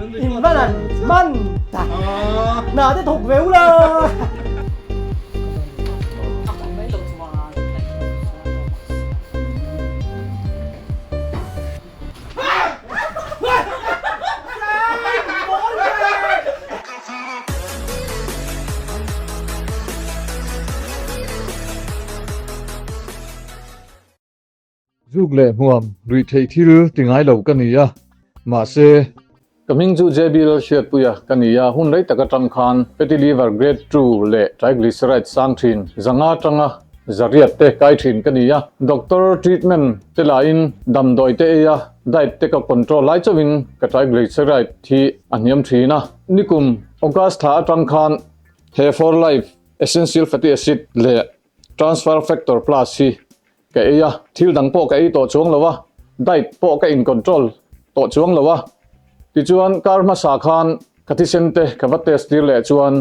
In van an man tak. Hna te thawk ve ula. Zuk leh hmuam ruih theih thil ti ngai lo ka ni a, mahse. Ka hming chu JB Lalhriatpuia ka ni a, hun rei tak atang khan fatty liver grade 2 leh triglyceride sang thin zanga atanga zariat te kai thin ka ni a, doctor treatment te lahin damdawi te ei a, diet te ka control lai chauhin ka triglyceride hi a hniam thin a. Nikum August thla atang khan he For Life essential fatty acid leh transfer factor plus hi Ka ei a, thil dang pawh ka ei tawh chuang lo a, diet pawh ka in control tawh chuang lo a. Tichuan kar hmasa khan ka thisen te ka va test tir leh chuan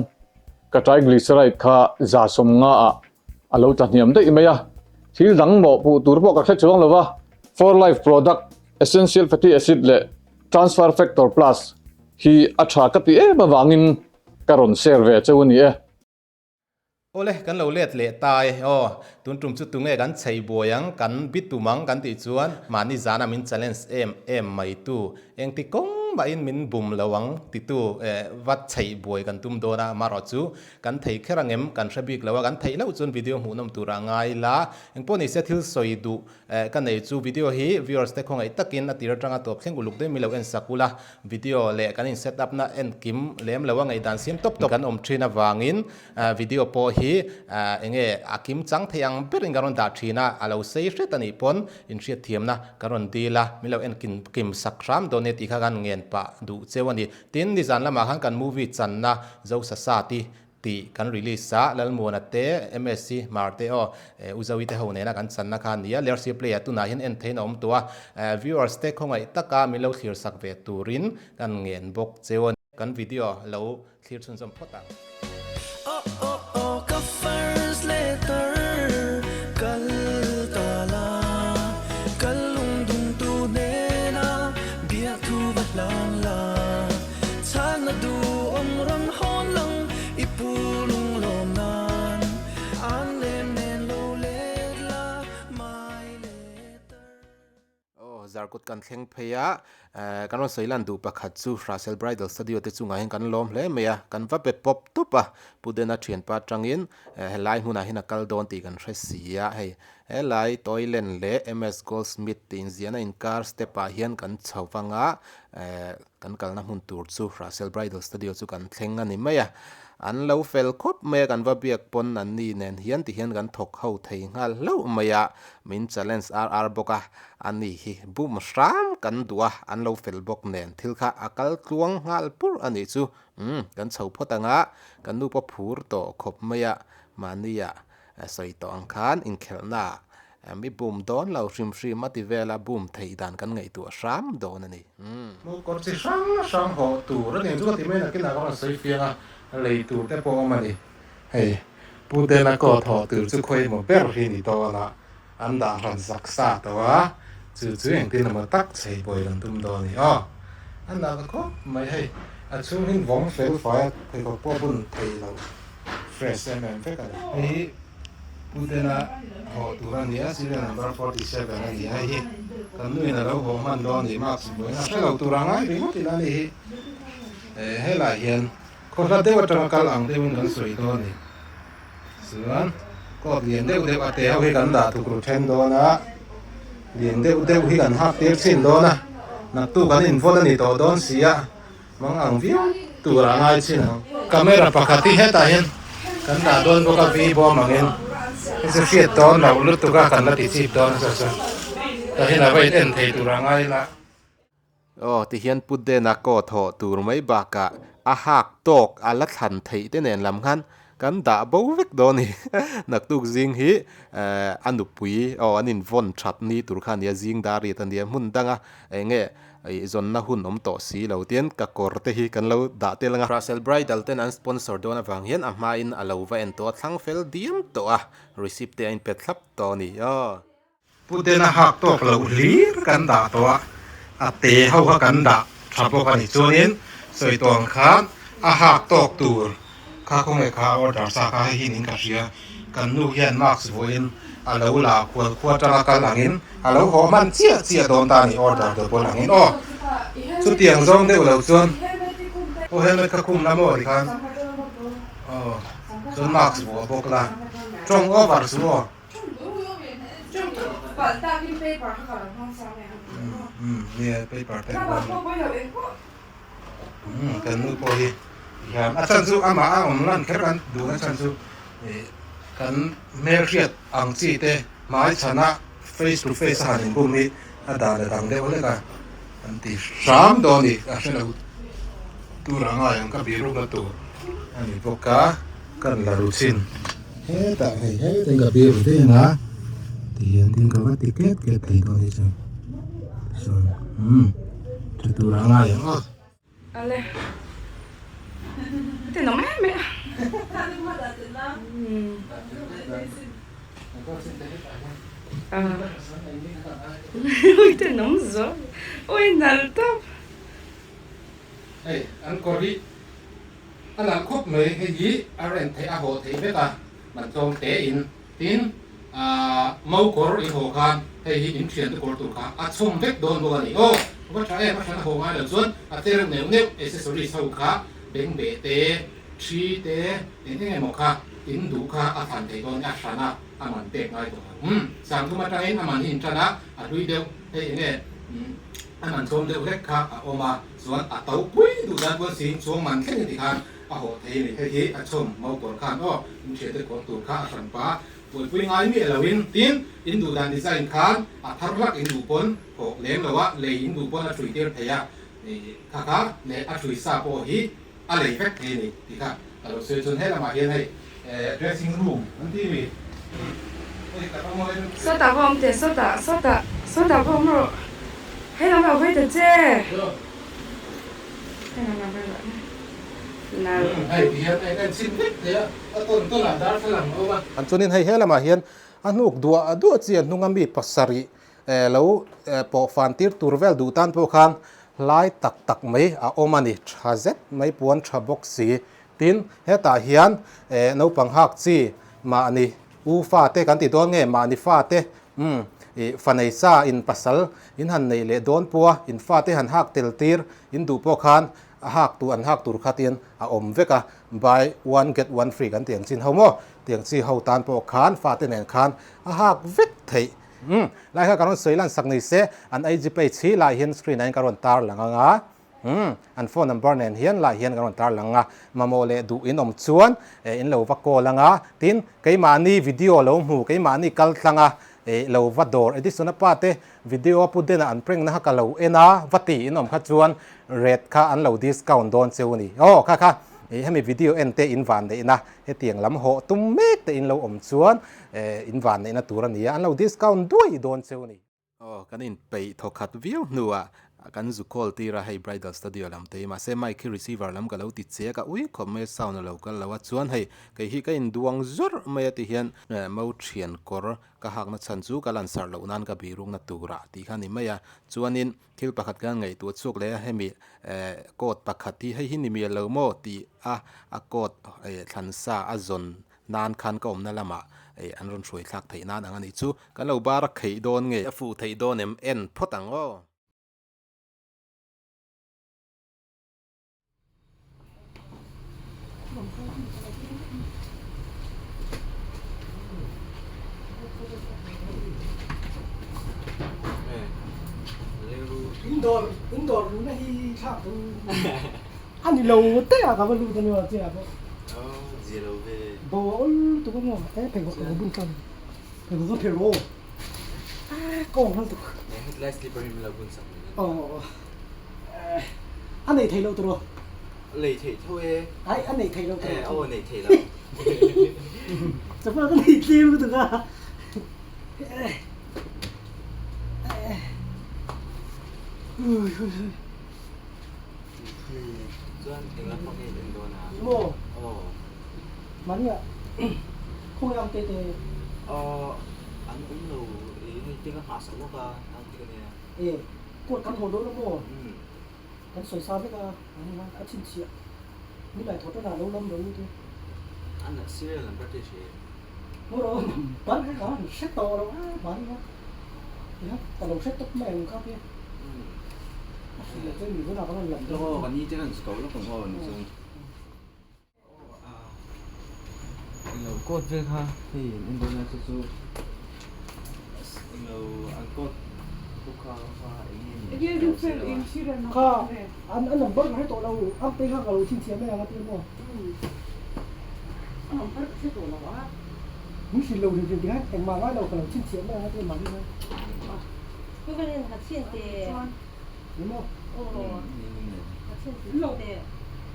ka triglyceride kha 150 ah a lo tla hniam daih mai a. Thil dang mawhpuh tur pawh ka hre chuang lo a, For Life product essential fatty acid leh transfer factor plus hi a tha ka ti em avangin ka rawn share ve cheu a ni e. Awle, kan lo let leh ta e. Aw, tun tum chu tunge kan chei buai ang, kan bi tum ang kan tih chuan mahni zana min challenge em em mai tu, engti kawng mahin min bum lo ang titu va chei buai kan tum dawn a, amaherawh chu kan thei kher ang em kan hre bik lo a, kan theih loh chuan video hmuhnawm turah ngai la, engpawh nise thil sawi duh Ka nei chu video hi viewers te khawngaih takin a tir atanga tawp thleng uluk deuh milo en sak ula, video leh kan in set up na en kim lem lo a ngaihdan siam tawp tawp kan awm thin avangin video pawh hi enge a kim chang thei ang berin kan rawn dah thin a, a lo sei hret anih pawn inhriat thiamna kan rawn dil a, milo en kim kim sak hram dawn nia tih kha kan ngen pah duh cheu a ni. Tin, nizan lamah khan kan movie channa Zosasati Tih kan release a, Lalmuana te, MSc Hmar te aw, U Zoe te ho nena kan channa kha a ni a, Lersia Play ah tunah hian en theiin a awm tawh a, viewers te khawngaih taka min lo thlir sak ve turin kan ngen bawk cheu a ni. Kan video lo thlir chhunzawm phawt ang. Oh oh oh ka first letter kal ta la kal lung dung tu hnena biak thu va hlan la. Chhana duhawm rawn hawn lang i pu lunglawm nan an lem nen lo let la mai letter. Aw, Zarkut kan thleng phei a, kan rawn sawi lan duh pakhat chu Russell Bridal Studio te chungah hian kan lawm hle mai a, kan va be pawp tup a, Pu Dena thianpa atangin helai hmunah hian a kal dawn tih kan hre si a, hei helai Toyland leh MS Goldsmith tih inziahna inkar step ah hian kan chho vang a, Kan kalna hmun tur chu Russell Bridal Studio chu kan thleng a ni mai a, an lo fel khawp mai a, kan va biak pawn an ni nen hian ti hian kan thawk ho thei nghal hlauh mai a, min challenge ar ar bawk a, a ni hi bum hram kan duh a, an lo fel bawk nen thil kha a kal tluang nghal pur a nih chu, umm kan chho phawt ang a, kan nu pawh phur tawh khawp mai a, mahnia sawi tawh ang khan inkhelhna Mi bum dawn lo hrim hrim a ti vel a, bum theih dan kan ngaihtuah hram dawn a ni. Mo kawr chi hrang hrang hawh tur a ni chu ka ti mai nakinah ka rawn sawi fiang a, lei tur te pawh awm a ni. Hei Pu Dena coat hawh tur chu khawi emaw ber hi ni dawn a, an dah hran zak sa tawh a, chu chu engtin emaw tak chei buai kan tum dawn a ni aw. A nalh khawp mai hei, a chhung hin vawng fel fai a, pheikhawk pawh bun thei lo fresh em em vek a ni. Hei hi Putena haw tur a ni a, serial number 47 a ni a, hei hi kan nuin a lo haw hman dawn ni, mask buaina hre lo tur a ngai ringawt ila a ni hi. Helaiah hian khaw hla deuh atanga kal ang deuhin kan sawi dawn a ni. Chuan coat lian deuh deuh a te ho hi kan dah thuk ru then dawn a, lian deuh deuh hi kan hak tir thin dawn a, naktuk an invawn a ni tawh dawn si a. Mang ang viau tur a ngai chin ang. Camera pakhat hi hetah hian kan dah dawn bawk a vi bawm angin hei chu hriat dawn loh lutuk a kan la ti chip dawn a chu tah hian a va in en thei tur a ngai la. Aw ti hian Pu Dena kaw thawh tur mai bakah a hak tawk a la thlan theih te nen lam khan kan dah bo vek dawn a ni. Naktuk zing hi a nupui aw an invawn that ni tur kha a nia zing dar riat a nia hmun danga eng nge Ih zawnna hun awm tawh si lo tian ka kawr te hi kan lo dah tel ang a. Russell Bridal ten an sponsor dawn avang hian a hmain a lo va en tawh a, thlang fel diam tawh a, receipt te a inpe thlap tawh a ni aw. Pu Dena hak tawk loh hlir kan dah tawh a, a te ho kha kan dah tha bawk a ni. Chuanin sawi tawh ang khan a hak tawk tur kha khawnge kha order sa kha hei hi niin ka hria. Kan nu hian mask vuahin a lo la khual khua atanga kal angin a lo haw hman chiah chiah dawn ta a ni order double angin aw. Chutiang zawng deuh lo chuan aw helmet kha khum la maw tikhan aw chuan mask vuah bawk la tawng over chu aw. Nia paper te kan nu pawh hi hian a chhan chu amah a awm lan kher kan duh na chhan chu ih kan hmelhriat ang chi te hmai chhana face to face a han inbum hi a dan a dang deuh hlek a an ti hram dawn a ni a hre lo tur a ngai ang ka biruk na tur a ni bawk a. Kan la ru chin hetah hei hetin ka biru daih ang a tihian tin ka va ti ket ket thei dawn hi chuan chuan umm tha tur a ngai ang aw. Ale ti nawm em em a ui ti nawm zo ui nal tawp. Hei an kawr hi A nalh khawp mai, hei hi a rent theih a haw theih vek a, man tlawm te in. Tin, aah mau kawr i haw khan hei hi in thiante kawr tur kha a chhawm vek dawn bawk a ni. Aw, va tha em, a hran a haw ngai lo chuan a cher neuh neuh accessories ho kha bengbeh te, thi te, eng eng emaw kha in duh kha a thlan thei dawn a hran a, a man pek ngai tawh lo. Umm, sangthum atangin a man hi in tan a, a hlui deuh hei eng nge umm a man tlawm deuh hlek kha a awm a. Chuan a to pui duh dan pawn sing chuang man thleng in ti khan a haw thei a ni. Hei hi a chhawm mau kawr khan aw in thiante kawr tur kha a hran pa buaipui ngai miah lo in tin in duh dan design khan a thar hlak in duh pawn haw lem lo a lei in duh pawn a thui tir thei a kha kha leh a thui sa pawh hi a lei vek thei a ni tih kha ka lo sawi chuan he lamah hian hei dressing room an ti mi hei ka ram awm Sawtah va awm teh sawtah sawtah sawtah va awm rawh hei lam lo hawi ta che hei lam lo hawi rawh nal hei ti hian a en chhin vek thei a a tawn tawn ah darthlalang a awm a an chuanin hei he lamah hian a hnuk duah duah chi a hnunga mi pasarih lo pawh fan tir tur vel duh tan pawh khan hlai tak tak mai a awm a ni tha zet mai puan tha bawk si tin hetah hian naupang hak chi mahni u fate kan ti dawn nge mahni fate umm ih fanei sa in pasal in han neih leh dawn pawha in fate han hak tel tir in duh pawh khan a hak tur an hak tur khatin a awm vek a buy one get one free kan tih ang chin ho maw tiang chi ho tan pawh khan fate nen khan a hak vek theih. Umm, lai kha ka rawn sawi lan sak ni se, an IG page hi lai hian screen ah hian ka rawn tar lang ang a, umm, an phone number nen hian lai hian ka rawn tar lang a, mamawh leh duh in awm chuan eh in lo va call ang a, tin keimahni video lo hmu, keimahni kal tlang a, eh lo va dawr Edison a pa te video a pu den a an prank na kha ka lo en a, va ti in awm kha chuan rate kha an lo discount dawn cheu a ni, aw kha kha eh hemi video en te in van neih na hetiang lam hawh tum mek te in lo awm chuan Eh, in van neihna tur a ni a, an lo discount duai dawn cheu a ni. Aw, kan inpeih thawkhat viau hnuah kan zu call tir a, hei bridal studio lam te hi, mahse mic hi receiver lam ka lo ti chek a, ui khawp mai a sound a lo kal lo a, chuan hei kei hi ka induang zawrh mai a ti hian mo thian kawr ka hakna chhan chu ka lansarh loh nan ka birukna turah tih kha a ni mai a, chuanin thil pakhat kan ngaihtuah chhuak leh a, hemi coat pakhat hi hei hi ni miah lo maw tih a a coat thlansa a zawn Nan khan ka awmna lamah eh an rawn hruai thlak theih nan ang a nih chu. Kan lo bar a kheih dawn nge? A fuh theih dawn em? En phawt ang aw. In dawr in dawr luhna hi thlak tu a ni lo te a ka va lut a ni a chiah pawh. Bo a awl lutuk a maw e pheikhawk ka bun tlang pheikhawk ka phelh rawh a kawng hal tuk aw a nei thei lo tawh lei theih tho e ai a nei thei lo tawh aw nei thei lo chapal ka nei tlem lutuk a ui hui hui Chuan eng lam pawh nge in en dawn a? Maw? Aw. Mahnia khawnge ang te te? Aw an awm lo i hei tinga nghah sak lawk a ang ti ka nia. E court kan haw dawn a maw? Umm. Kan sawi sa vek a, a chhinchhiah ni lai thaw tan ah lo lam lo te. An serial number te hre. Maw ro number kha ka han hre tawh lo a mahni kha tiha ka lo hre tawp mai ang kha te. A hrilh loh chuan mi hunah ka rawn lam dawn. Aw ka ni te kan ko lawk ang aw ni chung. Englo coat vel kha hei an en dawn a chu chu englo an coat book kha kha eng nge ni ka lo hre lo a. Kha an a number ka hre tawh lo ang te kha ka lo chhinchhiah mai ang a ti maw. A number ka hre tawh lo a. Min hrilh lo hrim hrim ti khan engmah ngai lo ka lo chhinchhiah mai ang a ti mahni khan. Ni maw?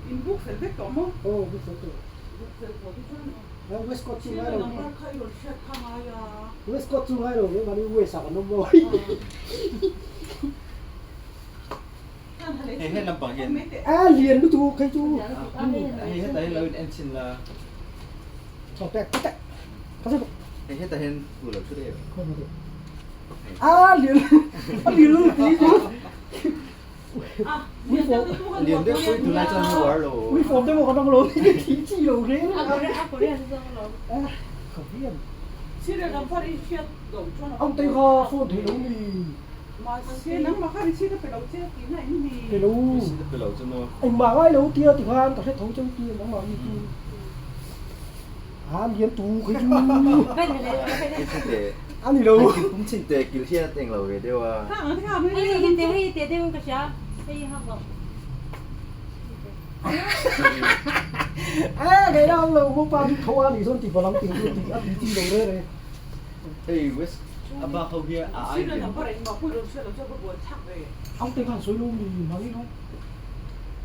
In book fel vek tawh maw? Aw book fel tawh. Book fel tawh te chuan aw. West Coast chu ngai lo. Number kha i rawn hriat kha ngai a. West Coast chu ngai lo ve mahni West ah kan awm maw? Hei he lampang hian. A lian lutuk hei chu. Hei hetah hian lo in en chhin la. Chaw pek tek. Ka sawi bawk. Hei hetah hian pu lo thu deuh. A lian a lian lutuk tih chu. Lian deuh pui tunlai chuan an uar lo. Ui form deuh kan ang lo thi chi lo reng. Ka vian. Ang te kha phone thei lo mi. Pe lo. Pe lo chu maw. Engmah ngai lo tia ti khan ka hre tho cheu tia nangmah mi chu. A lian tu khi chu. A ni lo. Pum chin te kil hian a teng lo ve deuh a. A kei ang lo mo pa chu tho a ni sawn ti palang ting chu ti a ti chi lo re re. Hei West a bak ho hi a ai lian. Ang te khan sawi lo mi mang in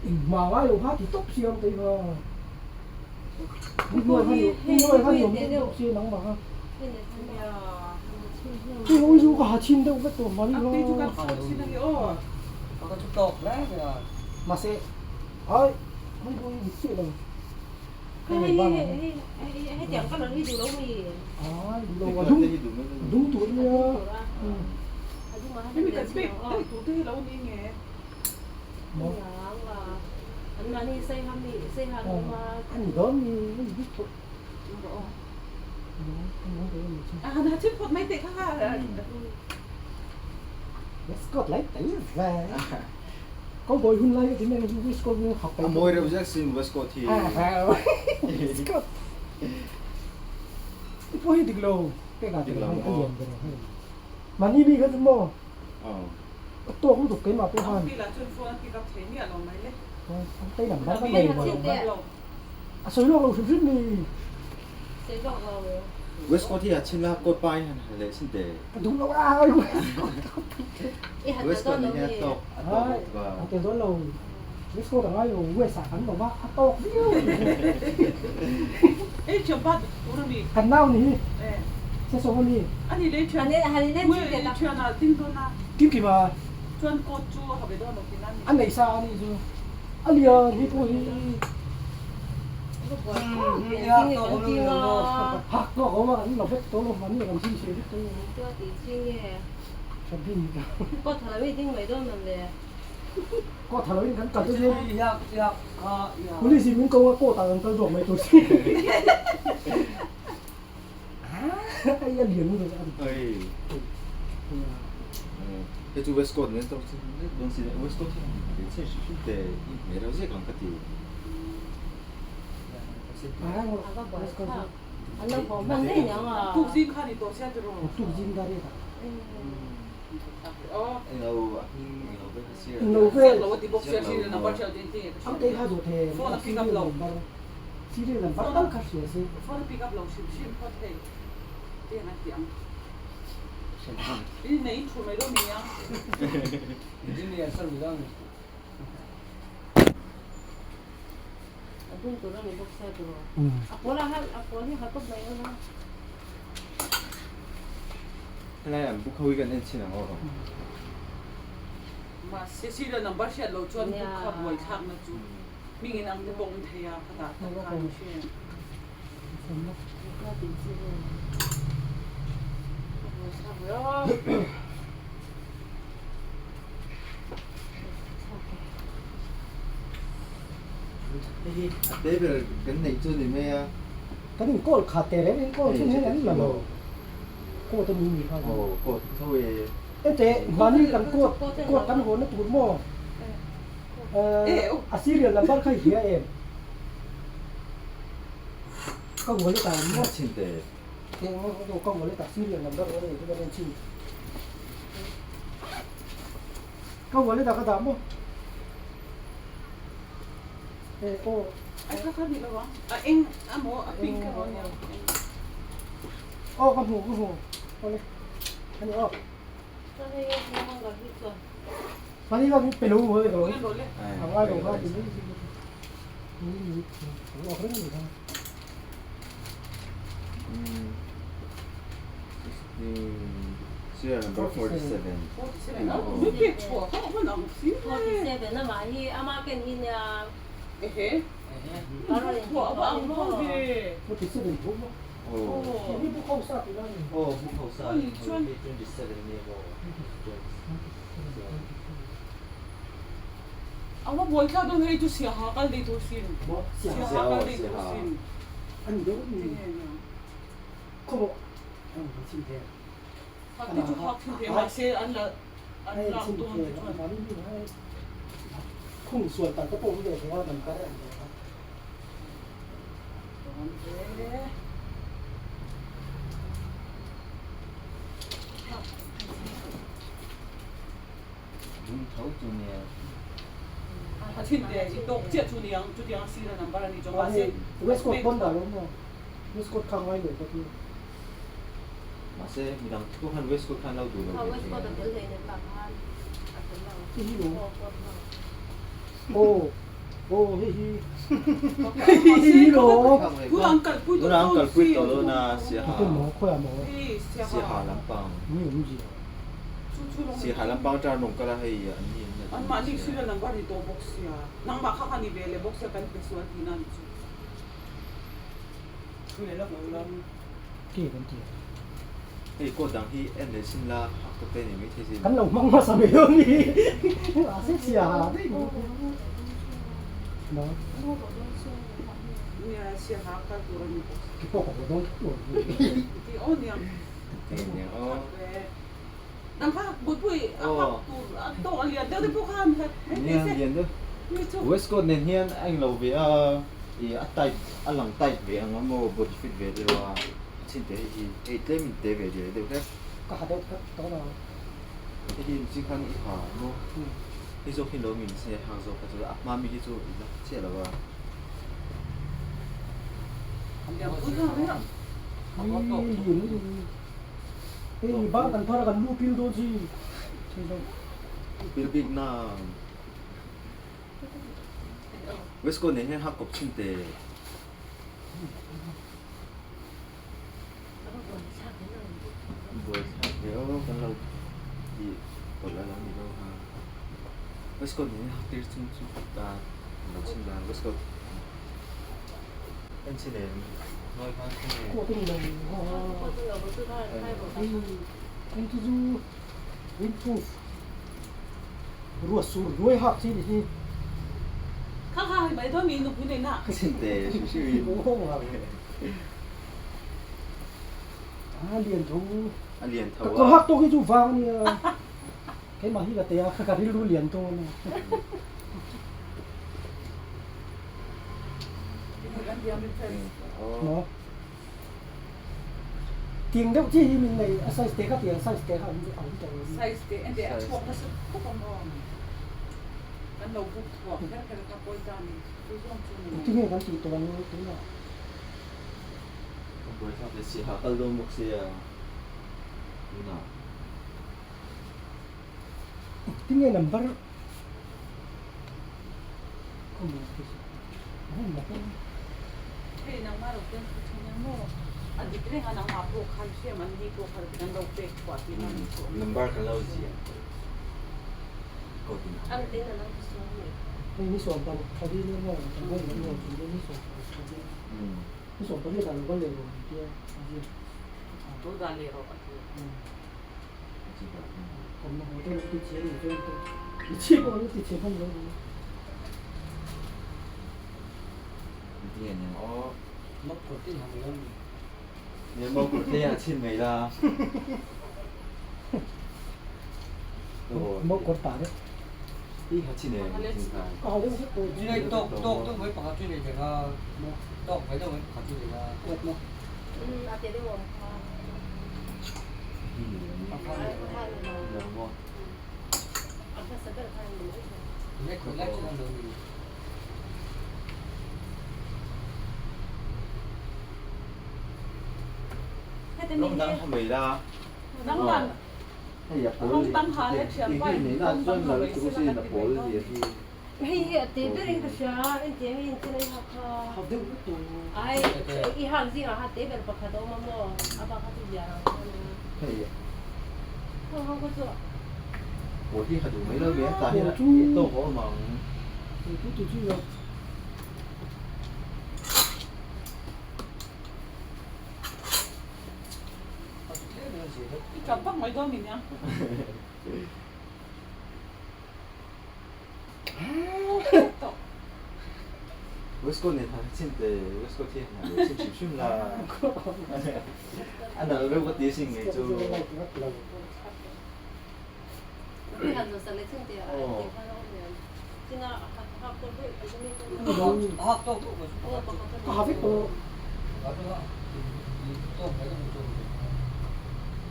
engmah ngai lo kha ti tawp si ang te kha. Ani dawn mi ani bik tawh. Westcott lai tai ve. Cowboy hun lai tin eng Westcott hun hak A mawi reuh zek sin Westcott hi. Westcott. I pawh hi dik lo pek ah dik lo a lian ber hei. Mahni mi kha chu maw. Ka tawk lutuk keimah pawh khan. Tei lam bar ka nei lo. A sawi lawk lo hrim hrim ni. Westcott hi a chhin la coat pa in han leh sin te. Ka duh lo a Westcott. Westcott ni hian a tawk a tawk lutuk a. A tel dawn lo. Westcott a ngai lo West ah kan lo va a tawk viau. Kan nau ni hi. Se sawm a mi. Kim kim a. A nei sa a nih chu. A lian hi pawh hi. Hak tawk a awm a kan la vek tawh lo mahni a kan zin chhe vek tawh lo. Tha bin ka. Coat ha loin kan kal chu police in min ko a coat ah kan kal zawk mai tur si. Ai a lian lutuk a ni. Hei chu West Coast nen tawk chu dawn si West Coast hian hmeichhe hrim hrim te i hmeh reuh zek ang ka ti. Helai an book ho hi kan en chhin ang aw. Hei hi a te ber kan neih chu ni mai a. Kan in call khat teh reng in call chu heng an la lo. Coat a ni ni kha. Aw coat tho e. Ente mahni kan coat coat kan hawn na tur maw? A serial number kha i hria em? Ka wallet ah awm maw? Chhin teh. Ka wallet ah serial number awm a ni chu ka rawn chhin. Ka wallet ah ka dah maw? E aw. Ai kha kha ni lo ang. A eng amaw a pink emaw nia. Aw ka hmu ka hmu. Awle. Ani aw. Mani ka pe lo hoi ro. Angai lo kha ti ni. Ni ni. Aw reng ni kha. Serial number 47. 47 a mi pek chhuah kha a hman ang si. 47 amah hi ama ken hi nia. Ehe. Chhuah a va ang lo ve. 47 thu maw? Aw. Hi book house a tih lai ni. Aw book house a ni. 27 nia maw? A va buai thlak dawn hei chu siaha kal dei tur sin. Siaha kal dei tur sin. Ani deuh ni. Khawmawh an han chim thei a. Hak te chu hak thin thei mahse an la an lak dawn te chuan. Khung sual tan te pawh awm ve thei a kan kar an lo a. Dawn e. Lung tho chu nia. A thin te i tawk chiah chu niang chutiang a sir a number a ni chuan mahse Westcott pawn dah lo maw? Westcott kha ngai lo ka ti. Mahse midang thu khan Westcott khan lo duh lo ve thei a. Hei hi lo. Aw aw hei hi hei hi lo. Tunah an kalpui tawh Tunah an kalpui tawh lo na siaha. Tum maw khawiah maw? Siaha lampang. Ni awmzia. Siaha lampang atang rawn kal a hei an ni an la An mahni serial number ni tawh bawk sia. Nangmah kha kha ni ve leh bawk sia kan pe sual tihna a ni chu. Thu leh lawk lo lam. Ke kan ti a. Hei coat dang hi en leh sin la hak tawk te ni mai thei sin. Kan lo hmang hmasa mai dawn ni. A se siaha daih mai. Nia siaha kal tur a ni bawk sia. Ke pawh ka haw dawn tho. Ti aw niang. Ti niang aw. Nang kha Bawihpui a hak tur a tawk a lian deuh te pawh khan khat mai Nia se. lian deuh. Mi chu. Waistcoat nen hian a englo ve a ih a tight a lang tight ve ang a maw body fit ve deuh a a chhin teh hei hi hei tlem in te ve deuh deuh hlek. Ka ha deuh tlat tawh lo. Hei hi chi khan i ha maw hei zawk hi lo min se hak zawk kha chu a hma mi hi chu i la chiah lo a. Lian pui kha mai a. Ih Hei bang kan phar a kan lu pil dawn chi thei lo. Pil bik na Westcott nen hian hak kawp chhin teh. Buaithlak ve aw kan lo tih pawlh a lo ni deuh a. Westcott nen hian hak tir chung chu ta lo chhin dan Westcott en chhin em. Windproof ruah sur hnuai hak chi ni hi. Kha kha hei mai dawn mi nupui nei na. Chinte hrim hrim in. A lian tho. A lian tho a. Ka kawr hak tawk hi chu vang a nia. Keimah hi ka tei a ka rilru lian tawk a nia. Maw? Tiang deuh chiah hi min nei a size te kha tiang size te kha an awm tawh lo. Size te ente a chhuak nasa khawp ang aw. Kan lo book thuak kher kher kha pawi ta ni chu zawng chu ni. Tinge kan tih tawh ang tunah. Ka buai thlak leh siaha kal dawn bawk sia tunah. Tinge number Hei nangmah lo ten thu thin em maw? A dik reng a nangmah pawh khan hriam an ni pawh kha kan lo pek chhuah tih na ni tawh. Number kan lo ziah code in Ang tin a lo ti sual ni. Hei ni sawm pang thadi ni maw kan bawm kan maw chu ni sawm pang thadi ni sawm pali dan lo le ro tia To dan le ro a ti. Awmna haw te lo ti chhe ni chuan te i chhi pawh lo ti chhe hman lo ni. Tinge niang aw. Nia mo kawr te hian a chhin mai la. Mo kawr ta deuh. I ha chhin em chin khan. Rawng dang ha mai la. Hei a pawl hi nei na chuan la chu sin a pawl zia hi. Hei hi a te ber in ka hria entia hei in chennai hak kha. Ai i hak zingah kha te ber pakhat a awm a maw a bak kha chu zia rang kha a nia. Hei Ho ho kha chu. Pawl hi ha duh mai lo ve a tah hian a tawk a awm ang. I tap vak mai dawn mi nia. Westcott nen han chhin teh, Westcott hi han lo chhin hrim hrim la. A nalh reuh ka ti asin ngei chu.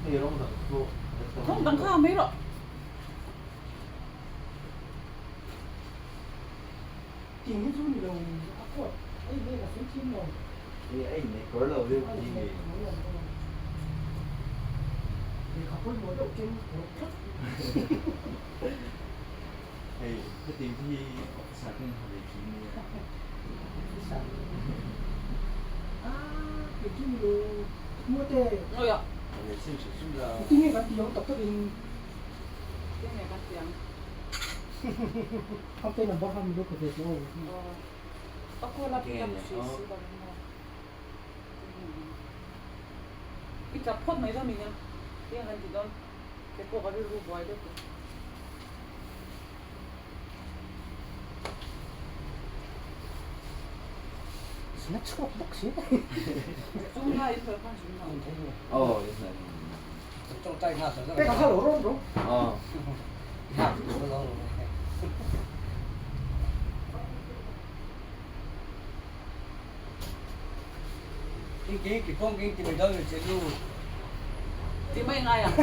Hei rawng dang pawh. Rawng dang kha mai rawh. Ting hi chu ni lo a kawt ei ve ka sawi thiam lo. Hei a inneih kawr lo deuh hi nge. Lehkha pawimawh deuh keng rawh phawt. Hei hetiang te hi officer ten ha ve thin nia. Officer ah kei chu ni lo muate. Ngawiah. Leh chhin hrim hrim la. Tinge kan ti ang tak tak in. Tinge kan ti ang. Ang te number kha min lo pe ve teh aw. Aw. A call a pick up hrih si lo maw. I tap phawt mai dawn nia. Tinge kan ti dawn. Kei pawh ka rilru buai deuh tawh. Zina chhuak bawk si. Chung lai in hmel khan zun lo. Aw. Peka kha lo rawn rawh. Aw. Ti mai ngai ang.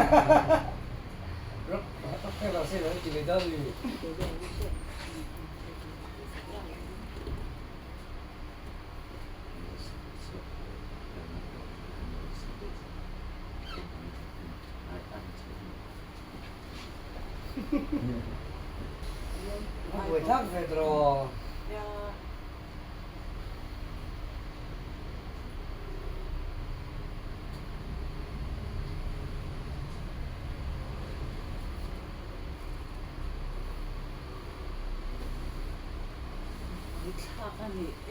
Thlak a ni e.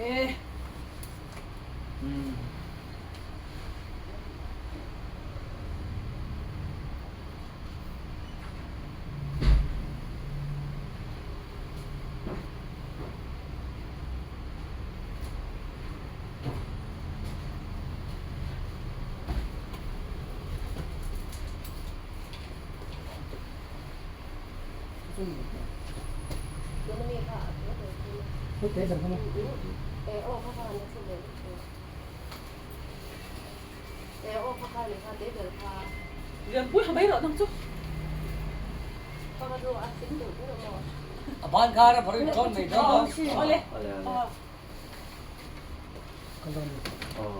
Lianpui ha mai rawh nang chu. Awle.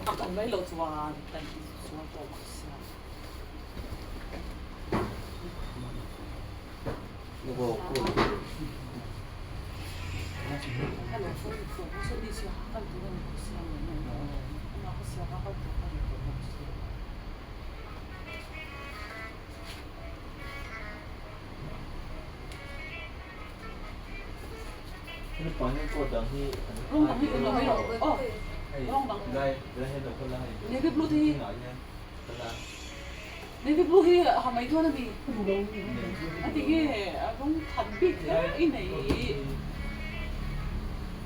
A kan mai loh chuan kan insual tawh bawk sia. Navy blue te hi Navy blue hi ha mai dawn a mi? A ti nge rawng than bik kher i nei.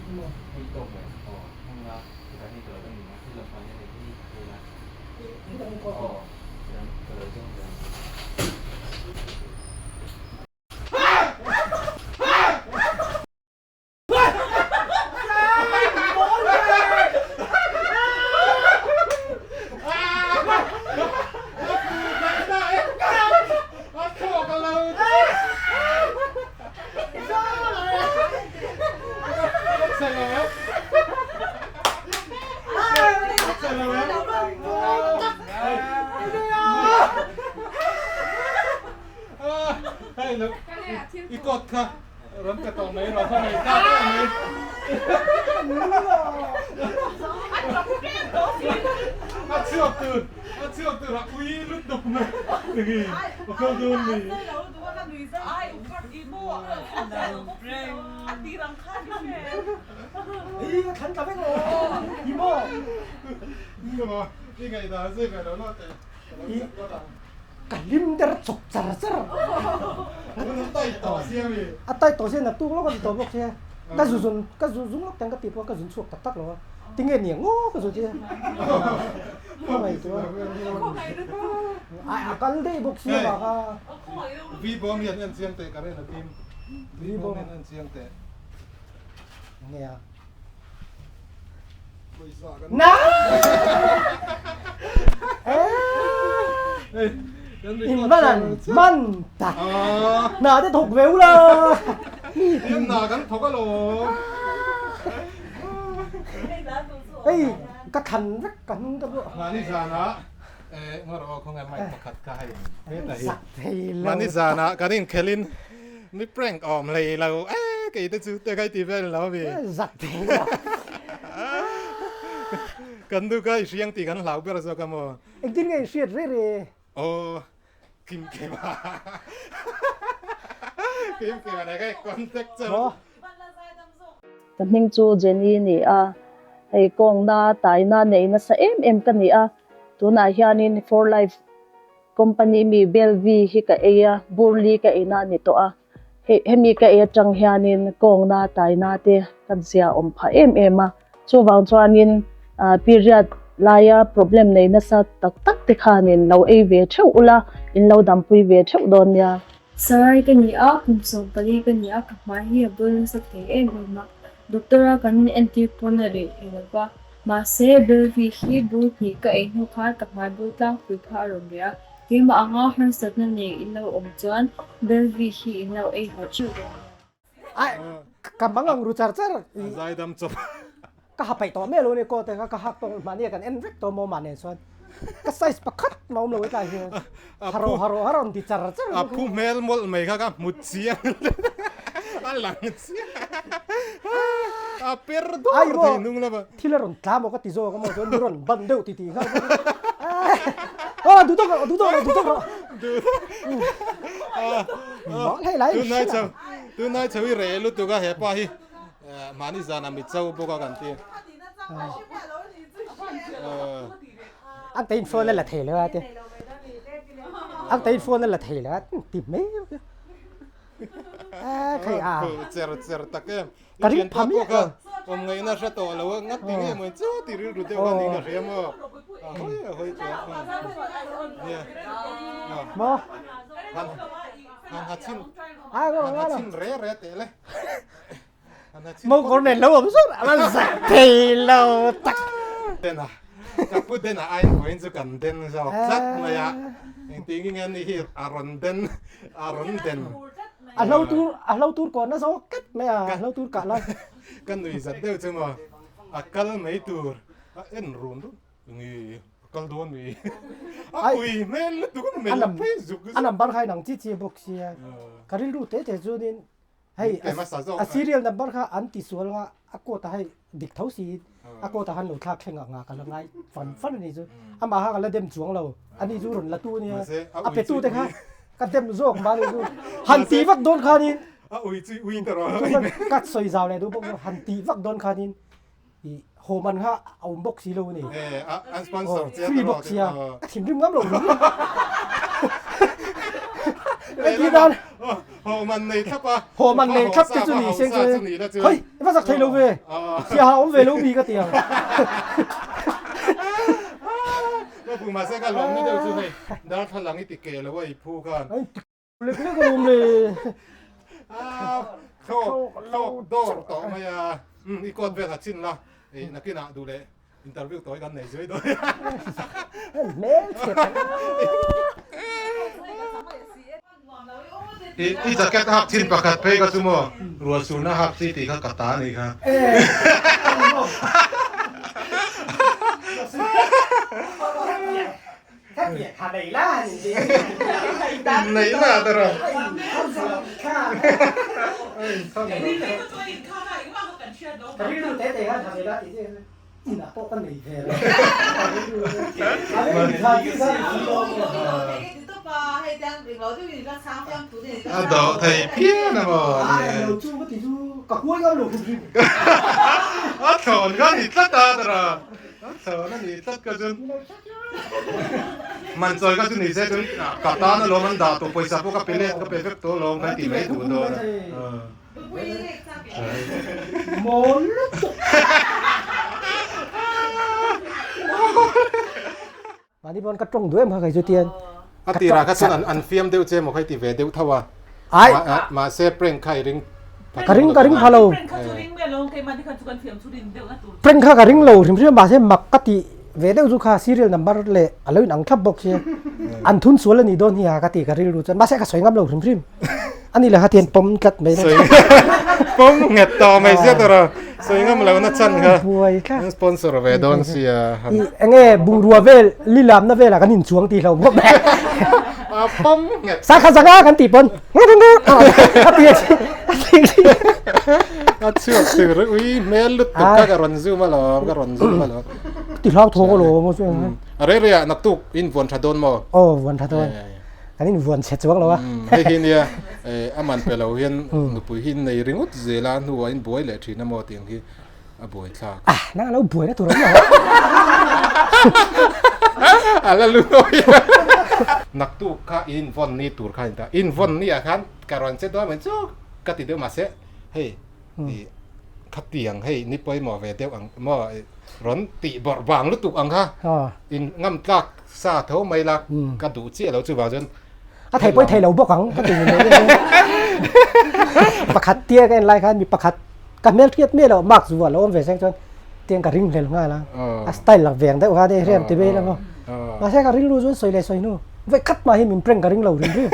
Hei tawk ve aw heng a hetah hian ka lo en a hei lampang hian hei hi hei la aw chuan ka lo zawng ve ang. I kawt kha rawn pe tawh mai rawh hmangaih ta ta mai. A chhuak tur a chhuak tur a ui lut dawk mai enge a kal dawn ni. I ngaihdan zui ve lo lo teh. Ka hlim der chawp char char. A tai tawh sia mi. A tai tawh sia naktuk lawk a ni tawh bawk sia. Ka zu zun ka zu zung lawk teng ka tih pawh ka zun chhuak tak tak lo a. Tinge niang ngaw ka zu tia. Khawngaih tu a. Ai a kal daih bawk sia mah kha. Vi bawm hian en chiang teh ka ren a tim. Vi bawm hian en chiang teh. Nge a. Na! In man man tak. Na te thawk ve ula. In na kan thawk alawm. Hei ka thlan vek ka hnung ta pawh. Mahni zanah eh ngawr aw khawnge mic pakhat kha hei heta hi. Zak thei lo. Mahni zanah kan inkhelhin Mi prank awm hlei lo e kei te chu te kai ti vel lo mi. Zak thei lo. Kan nu kha i hriang tih kan hlau ber zawk a maw. Engtin nge i hriat reh reh? Aw Kim Kim a. Kim Kim a ne kai contact chu. Ka hming chu Jenny ni a, hei kawngna taina nei nasa em em ka ni a, tunah hianin For Life Company mi Bellevue hi ka ei a, Burley ka ei na a ni tawh a, hei hemi ka ei atang hianin kawngna taina te kan zia awm phah em em a, chuvang chuanin period laia problem nei nasa tak tak te khanin lo ei ve theuh ula, in lo dampui ve theuh dawn nia. Sarai ka ni a, kum 14 ka ni a, ka hmai hi a bul nasa thei em em a, doctor a kan entir pawn a reh thei lo va. Mahse, Belvi hi bul hnih ka ei hnu khan ka hmai bul tlangpui kha a rawn reh a. Keimah anga harsatna nei in lo awm chuan Belvi hi in lo ei harh theuh dawn nia. Ai, ka mang ang ru char char. A zaidam chawp. Ka ha paih tawh mai lo ni kaw te kha ka hak tawh mahni a kan en vek tawh maw mah nen chuan ka size pakhat mah awm lo hetlai hian haro haro haro an ti char char. A phu hmel mawlh mai kha ka hmu chiang a lang chiang a per dawr thei hnung lama. Thil a rawn tla maw ka ti zawk a maw chuan mi rawn ban deuh ti ti nghal bawk a aw duh tawk rawh duh tawk rawh duh tawk rawh mah hlei lai tunai chho tunai chho i reh lutuk a hepa hi mahni zan a mi cho bawk a kan ti Ang tein phone a la thei lo a ti. Ang tein phone a la thei lo a ti mai. A khai a. Cher cher tak em. Ka ring pha miah lo. Awm ngaihna hre tawh lo a ngat ti nge maw chu ti rilru deuh kha niin ka hria maw. A hawi a hawi chuan. Nia. Maw. Han han ha chhin. Han ha chhin re re teh le. Mo kawr nen lo awm zawr a va zak thei lo tak. Dena ka pu dena aiin vawiin chu kan den zawk tlat mai a engtin nge ni hi a rawn den a rawn den. A hlo tur a hlo tur kawn a zawk tlat mai a a hlo tur kah lai. Ka nui zat deuh chu maw a kal mai tur a en run run nge a kal dawn mi a ui hmel lutuk a mel phei zuk zuk. A number kha inang chi chi bawk sia ka rilru te te chuanin Hei a serial number kha an ti sual nga a coat ah hei dik tho si in a coat ah han lo thlak thleng ang nga ka la ngai fan fan a ni chu amah kha ka la dem chuang lo ani chu rawn la tu ania a pe tu te kha ka dem zawk mah ni chu han tih vak dawn khanin a ui chu ui ta rawh ka sawi zau leh duh bawk han tih vak dawn khanin i haw man kha a awm bawk si lo a ni an sponsor free bawk sia ka thinrim ngam lo. Lehlam ho man nei thlap a. Ho man nei thlap te chu ni seng chu khoi i va zak thei lo ve. Siaha awm ve lo mi ka ti ang. Ka phu mahse ka lawm na deuh chu hei darthlalang i ti ke lo a i phu khan. Lek lek a lawm le. Thlawk thlawk dawr tawh mai a. I coat vel ha chin la. Nakinah duh leh interview tawi kan nei zui dawn. Hmel chhe tak. I jacket hak chin pakhat phei kha chu maw rual surna hak chi tih kha ka ta a nih kha. Nei la ta rawh. A dawh thei phian a maw ni. A thlawn kha a ni tlat a ta rawh. A thlawn a ni tlat kha chuan. Man chawi kha chu ni se chuan ka tan alawm an dah tawh pawisa pawh ka pe let ka pe vek tawh alawm kan ti mai duh dawn a. Mawl lutuk. Mahni pawn ka tawng duh em kha kei chu tian. A tirah kha chuan an fiam deuh che emaw kha i ti ve deuh tho a. Ai. Mahse prank kha i ring Ka ring ka ring pha lo. Prank kha ka ring lo hrim hrim a mahse mak ka tih ve deuh chu kha serial number leh a lo inang thlap bawk sia. An thun sual a nih dawn hi a ka tih ka rilru chuan mahse ka sawi ngam lo hrim hrim. A ni le kha tian pawm tlat mai. Sawi pawm nghet tawh mai sia tawh rawh. Sawi ngam lo na chan kha. Buai thlak. Sponsor ve dawn sia. I enge bungrua vel lilamna velah kan inchuang tih lo bawk. A pawm nghet. Sakha zanga kan tih pawn. A ti a ti. A chhuak tur ui hmel lutuk kha ka rawn zoom alawm ka rawn zoom alawm. Ti hlau thawk alawm a chuan. A rei rei ah naktuk in vuan tha dawn maw? Aw vuan tha dawn. Kan in vuan chhe chuang lo a. Hei hi nia a man pe lo hian nupui hi in nei ringawt zel a hnuah in buai leh thin a maw tih ang hi a buai thlak. Ah nang a lo buai na tur awm lo. A la lu nawi a. Naktuk kha in vawn ni tur kha in ta. In vawn ni ah khan ka rawn che dawn mai chu ka ti deuh mahse hei i khatiang hei ni pawimawh ve deuh ang maw rawn tih bawrh vang lutuk ang kha in ngam tlak Sa tho mai la ka duh chiah lo chuvang chuan A thei pawi thei lo bawk ang ka ti ni mai pakhat tia ka en lai khan mi pakhat ka hmel hriat miah loh mark chu a lo awm ve seng chuan tiang ka ring hlel nghal a a style lak ve ang deuh kha te hriat ti vel emaw mahse ka ringlu chuan sawi leh sawi hnu vawi khat mah hi min prank ka ring lo rim rim.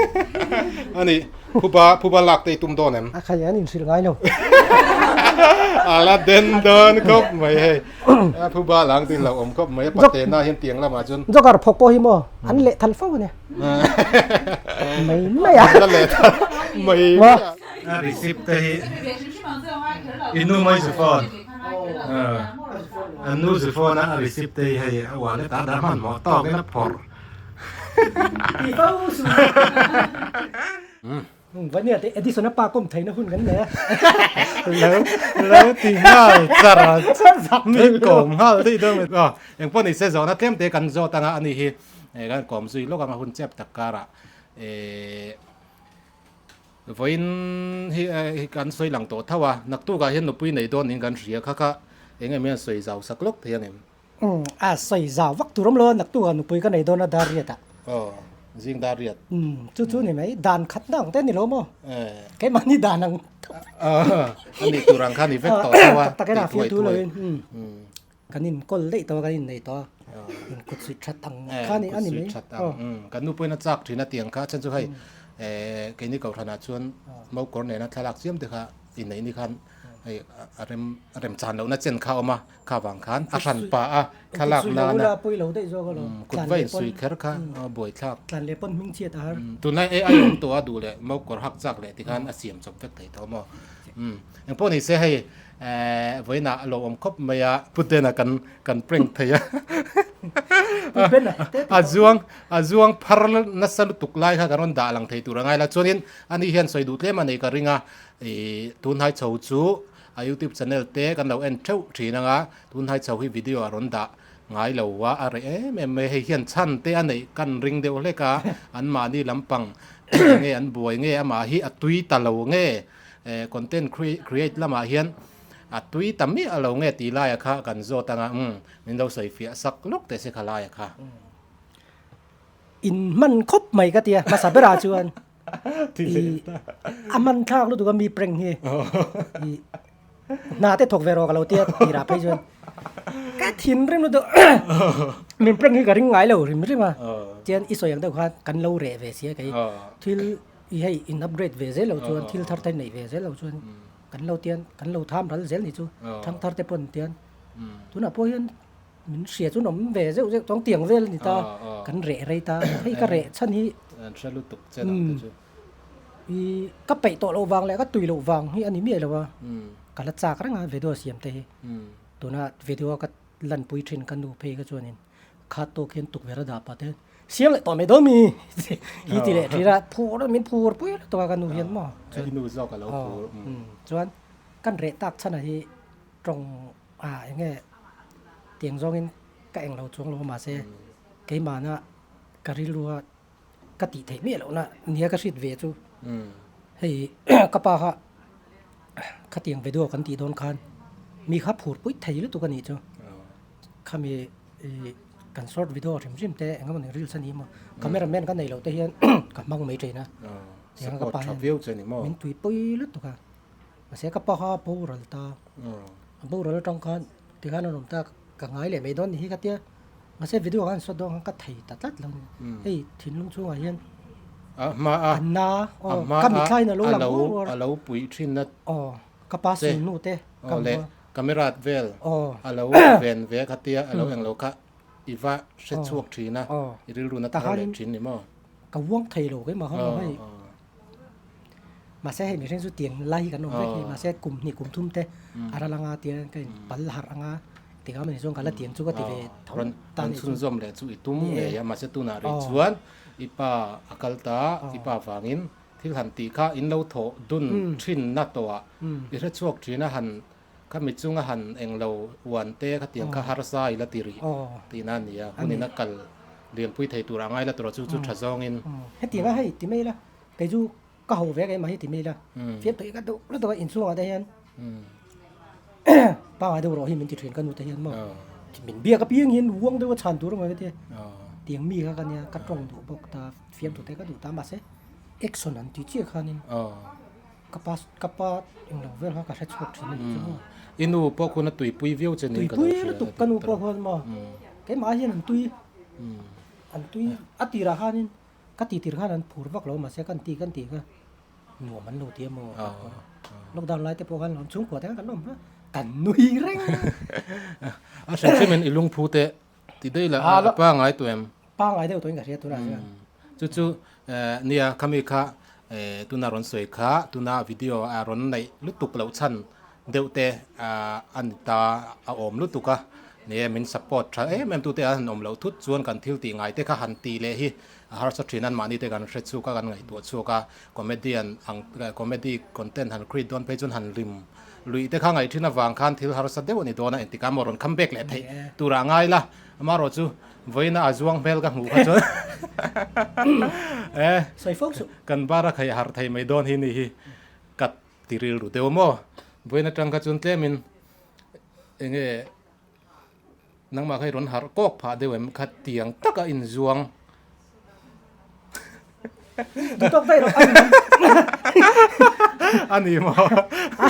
Ani phuba phuba lak te i tum dawn em? A khai an inhrilh ngai lo. A la den dawn khawp mai hei. A phuba lang tin lo awm khawp mai a pate na hian tiang lamah chuan. Joker phawk pawh hi maw an leh thal fo a nia. Mai mai a. An la leh thal mai mai a. A receipt te hi i nu mai zu phone an nu zu phone a a receipt te hi hei a wallet ah dah hmanhmawh tawkin a phawrh. Ti fo su. Vania te Edison a pa kawm theihna hun kan nei a. Lo lo ti nghal char a mi kawm nghal daih dawn mai. Aw engpawh ni se zawhna tlem te kan zawt anga ani hi kan kawm zui lawk anga hun chep tak karah eh vawiin hi kan sawi lang tawh tho a naktukah hian nupui nei dawn niin kan hria kha kha eng em hian sawi zau sak lawk thei ang em? Umm a sawi zau vak tur awm lo a naktuk ah nupui ka nei dawn a dar riat ah. Aw zing dar riat. Umm chu chu ni mai dan khat na ang te ni lo maw? Keimahni dan ang A nih tur ang kha ni vek tawh tho a. Tak tak in a fiah tu lo in kan in kawl daih tawh a kan in nei tawh a in kut suih that ang kha ni a ni mai. Kan nu pawhin a chak thin a tiang kha a chhan chu hei keini kohhranah chuan mokawr nena thlalak chiam te kha inneih ni khan hei a rem a rem chan lohna chen kha a awm a. Kha vang khan a hran pah a thlalak nana kut va insui kher kha buai thlak. Tlan leh pawn hming chhiat a har. Tunlai AI awm tawh a duh leh mo kawr hak chak leh tikhan a siam chawp vek thei tawh maw. Engpawh ni se hei vawiinah a lo awm khawp mai a. Pu Dena kan kan prank thei a. A zuang a zuang phar nasa lutuk lai kha kan rawn dah lang thei tur a ngai la. Chuanin ani hian sawi duh tlem a nei ka ring a ih tunhai chho chu A youtube channel te kan lo en theuh thin anga tunhai chho hi video a rawn dah ngai lo a, a reh em em mai. Hei hian chhan te a neih kan ring deuh hlek a, anmahni lampang nge an buai nge amah hi a tui ta lo nge content create lamah hian a tui ta miah lo nge tih laia kha kan zawt anga umm min lo sawi fiah sak lawk teh se kha laia kha. In hman khawp mai ka tia hmasa berah chuan i a hman thlak lutuk a mi prank hi i hna te thawk ve rawh ka lo tia tirah phei chuan ka thinrim lutuk min prank hi ka ring ngai lo rim rim a chuan i sawi ang deuh khan kan lo reh ve sia kei thil i hei in upgrade ve zel lo chuan thil thar thar neih ve zel lo chuan kan lo tian kan lo tham ral zel ni chu thangthar te pawn tian tunah pawh hian Min hria chu awm ve zeuh zeuh tawng tiang vel a ni ta, kan reh rei ta, hei ka reh chhan hi An hre lutuk che dang te chu. I ka peih tawh loh vang leh ka tui loh vang hi a ni miah lo a, ka la chak reng a video siam te hi. Tuna video a ka lanpui thin ka nu phei kha chuanin khat tawk hian tukverh a dah pah te siam leh tawh mai dawn mi hi ti leh thin a, phur min phur pui lutuk a ka nu hian maw. I nu zawk a lo phur. Chuan kan reh tak chhan ah hi tawng A enge tiang zawngin ka eng lo chuang lo a mahse keimahna ka rilrua ka tih theih miah lohna nia ka hriat ve chu hei ka pa kha khatiang video kan tih dawn khan mi kha phur pui thei lutuk a nih chu khami ih kan short video hrim hrim te eng emawni reels a ni emaw camera man ka nei loh te hian ka hmang mai thin a tiang ka pa hian min tui pawi lutuk a. Mahse ka pa kha a boral ta, a boral atang khan tikhan a rawn ta ka ngai leh mai dawn ni hi ka tia, mahse video khan shot dawn khan ka thei ta tlat lo a ni. Hei thinlung chhungah hian a hma a na aw ka mithlain a lo lang uar uar a lo puih thin a aw ka pa sul hnu te ka hmu a camera vel a lo ven ve kha tia a lo englo kha i va hre chhuak thin a i rilru na thar leh thin ni maw ka uang thei lo keimah khan hei Mahse hei mihring chu tiang lai hi kan awm vek hi mahse kum hnih kum thum te a ral anga tiang ka in pal harh anga tikah mani chuan ka la tiang chu ka ti ve tho ta ni chu. Chhunzawm leh chu i tum ngei a mahse tunah rih chuan i pa a kal ta i pa vangin thil han tih kha in lo thawh dun thin na tawh ah i hre chhuak thin a han kha mi chunga han englo uan te kha tiang kha harsa i la ti rih tihna a ni a hunin a kal lianpui thei tur a ngai la tur a chu chu tha zawngin. Hetiang a hei ti mai ila kei chu ka ho ve keimah hi ti mai ila fiam tawh hi ka duh lutuk a inchhungah te hian pangai deuh rawh hi min ti thin ka nu te hian maw min biak apiang hian uang deuh a chhan tur ang ka tia tiang mi kha ka nia ka tawng duh bawk ta fiam tawh te ka duh ta mahse action an ti chiah khanin ka pa ka pa englo vel kha ka hre chhuak thin a ni chu maw. I nu pawh khuan a tuipui viau che niin ka lo Tuipui hria lutuk ka nu pawh khuan maw keimah hian an tui an tui a tirah khanin Ka ti tir khan an phur vak lo mahse kan ti kan ti kha nuam an lo ti emaw lockdown lai te pawh khan chhungkua te khan kan awm a kan nui reng a hrim hrim in i lungphu te ti daih la a pangai tawh em pangai deuh tawh in ka hria tunah chuan chu chu nia khami kha tuna rawn sawi kha tuna video a rawn neih lutuk loh chhan deuh te a ni ta a awm lutuk a ni e min support tha em em tute an han awm loh thut chuan kan thil tih ngai te kha han tih leh hi a harsa thin an mahni te kan hre chhuak a kan ngaihtuah chhuak a comedian ang comedy content han create dawn phei chuan han rim luih te kha ngaih thin avang khan thil harsa deuh a ni dawn a engtikah emaw rawn come back leh theih tur ah ngai la amaherawh chu vawiina a zuang hmel ka hmuh kha chuan e kan bar a khaih harh thei mai dawn hi ni hi ka Ti rilru deuh maw? Vawiin atang kha chuan tlemin enge nangmah kha i rawn harh kawk phah deuh em kha tiang taka inzuang. Duh tawk daih rawh a ni maw? A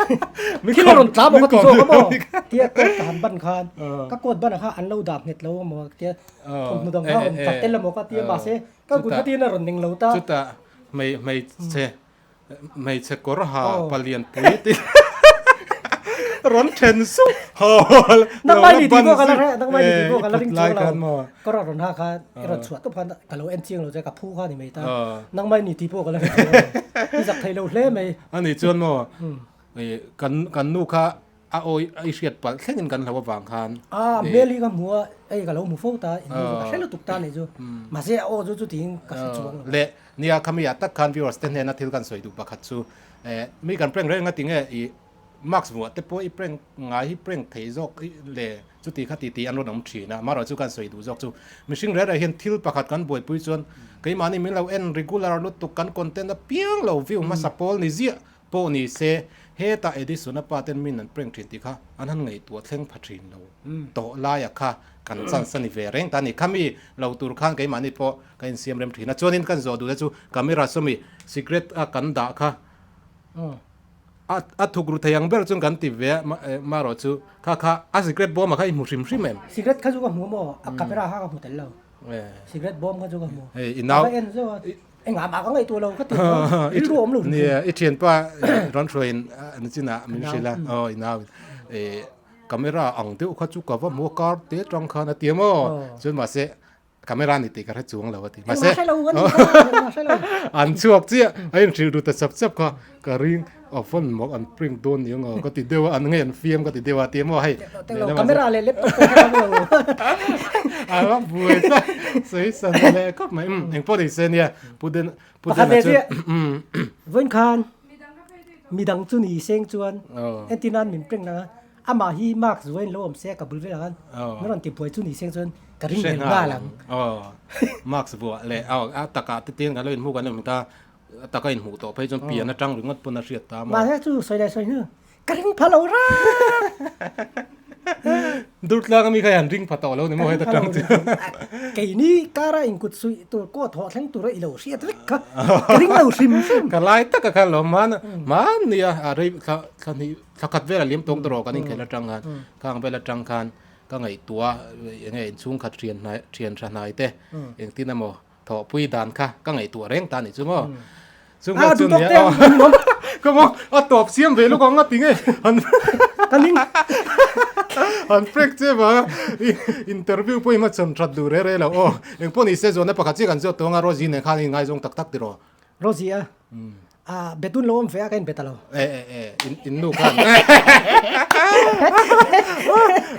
ni maw? Thil a rawn tla maw ka ti zawk a maw? Tia coat ka han ban khan ka coat banah kha an lo dah nghet lo a maw tia thawmhnaw dang kha rawn tla tel a maw ka tia mahse ka kut kha tiin a rawn ning lo ta. Chutah hmeichhe Hmeichhe kawr ha palian pui ti rawn then suh haw Nangmai ni tih pawh ka la hre nangmai ni tih pawh ka la ring chuang lo kawr a rawn ha kha i rawn chhuah tawp khan ka lo en chiang lo che ka phu kha ni mai ta nangmai ni tih pawh ka la hre chuang lo i zak thei lo hle mai ani chuan maw kan kan nu kha A awi a i hriat palh thlengin kan hlo avang khan. A hmel hi ka hmu a, hei ka lo hmu fo ta, in ka hre lutuk ta nih chu. Mahse a aw chu chutiin ka hre chuang lo. Leh nia khami ah tak khan viewers te hnena thil kan sawi duh pakhat chu mi kan prank reng a tinge i Mask vuah te pawh i prank ngai hi prank thei zawk le chuti kha titi an rawn awm thin a, amaherawhchu chu kan sawi duh zawk chu mihring reh reh hian thil pakhat kan buaipui chuan keimahni min lo en regular lutuk kan content apiang lo view hmasa pawl ni ziah pawh ni se hetah Edison-a pa ten min an prank thin tih kha an han ngaihtuah thleng pha thin lo tawh laia kha kan chance a ni ve reng ta a ni. Khami lo tur khan keimahni pawh ka insiam rem thin a, chuanin kan zawh duh te chu camera sawmi secret a kan dah kha A a thuk ru thei ang ber chuan kan ti ve a, marawh chu kha kha a secret bawm ah kha i hmu hrim hrim em? Secret kha chu ka hmu maw? A camera kha ka hmu tel lo. Secret bawm kha chu ka hmu. Hei i nau. Ka va en zeuh a, engah mah ka ngaihtuah lo ka ti tawh a, rilru awm lo hrim hrim. Nia, i thianpa rawn hruaiin nichinah min hrilh a, aw i nau in camera ang deuh kha chu ka va hmu a kar te tang khan a ti a maw? Chuan mahse Camera ni tih ka hre chuang lo a ti. Mahse, Engmah hre lo a ni kha, engmah hre lo. An chhuak chiah, a inhrilh ru ta chap chap kha, ka ring a phone mak an print dawn ni ang aw ka ti deuh a, an nge an fiam ka ti deuh a ti maw hei. Teh lo, camera leh laptop pawh hre lo. A va buai ta, sawi san leh khawp mai. Umm, engpawh ni se nia, Pu Den, Pu Pakhat Dena ve chuan, chiah, umm. Vawiin khan midang chu ni seng chuan entir nan min prank nang a, Amah hi mark zuain lo awm se ka bul velah khan min rawn ti buai chu ni seng chuan ka ring leh nghal ang. Aw marks vuah leh aw a takah te tin kan lo inhmu kan lo ta a taka inhmuh tawh phei chuan pian atang ringawt pawn a hriat ta maw. Mahse chu sawi leh sawi hnu ka ring pha lo rang. Durtlang ami kha i han ring pha tawh lo ni maw heta tang chu. Keini kara inkut suih tur kaw thawh thleng tura i lo hriat vek kha ka ring lo hrim hrim. Ka lai taka khan lo hman hmanni a a rei thla thla hnih Thla khat vel a liam tawng tawh kan inkhelh atang khan khang vel atang khan ka ngaihtuah eng nge inchhung khat thian hnai thian tha hnai te engtin emaw thawhpui dan kha ka ngaihtuah reng ta a nih chu maw chung kha chu nia ka maw a tawp siam ve lawk ang a ti nge han han prank che vang a interview pawh i hmachhawn that duh reh reh lo aw engpawh ni se zawhna pakhat chiah kan zawt tawng a Rosie nen khan i ngaizawng tak tak tiraw Rosie a Ah, betun lo awm ve a ka in bet a lo. E e e, in in nu khan.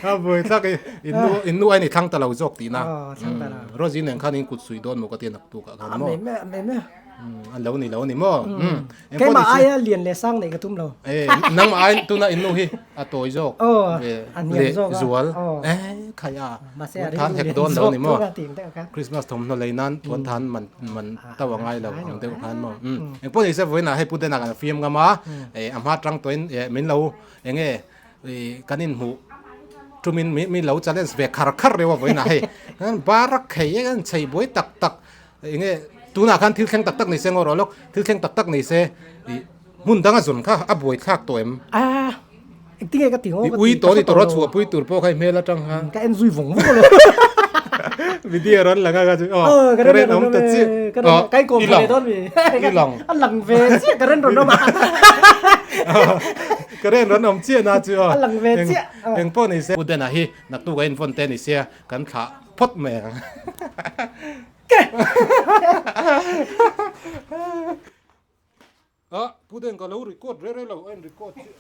A buai thlak i, in nu in nu ai ni thlang ta lo zawk tihna. Aw, thlang ta lo. Rosie nen khan in kut suih dawn maw ka ti a naktuk ah khan maw. A me me me. An lo ni lo a ni maw. Keimah aia lian leh sang neih ka tum lo. E, nangmah ai tuna in nu hi a tawi zawk. Aw, a hniam zawk a. Zual. E, khai a. Mahse a rilru lian zawk tur a tih ang deuh kha. Christmas thawmhnaw lei nan puan than man man to a ngai lo ang deuh khan maw. Engpawh ni se vawiinah hei Pu Dena kan fiam ngam a, a hma tang tawhin min lo eng nge kan inhmuh tumin min lo challenge ve khar khar reuh a vawiinah hei barak khei e kan chei buai tak tak eng nge tunah khan thil thleng tak tak ni se ngaw rawh lawk thil thleng tak tak ni se hmun danga zawn kha a buai thlak tawh em? Engtinge ka ti ngaw ka ti. Ui tawh ni tawh rawh chhuah pui tur pawh kha i hmel atang khan. Ka en zui vawng vawng lo. Video rawn lang a ka chu. Oh, ka ren awm ta chiah. Ka ren kai kom ve dawn mi. I lang. A lang ve chiah ka ren rawn awm a. Ka ren rawn awm chiah na chu. A lang ve chiah. Eng pawh ni se. Pu Dena hi naktuk a in phone te ni sia kan thlah phawt mai ang. A, Pu Den ka lo record reh reh lo, a in record chiah.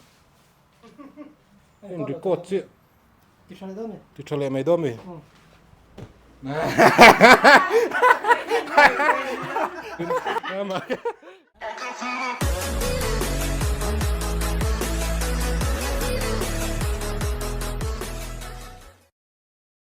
A in record chiah. Ti tha leh dawn mi? Ti tha leh mai dawn mi?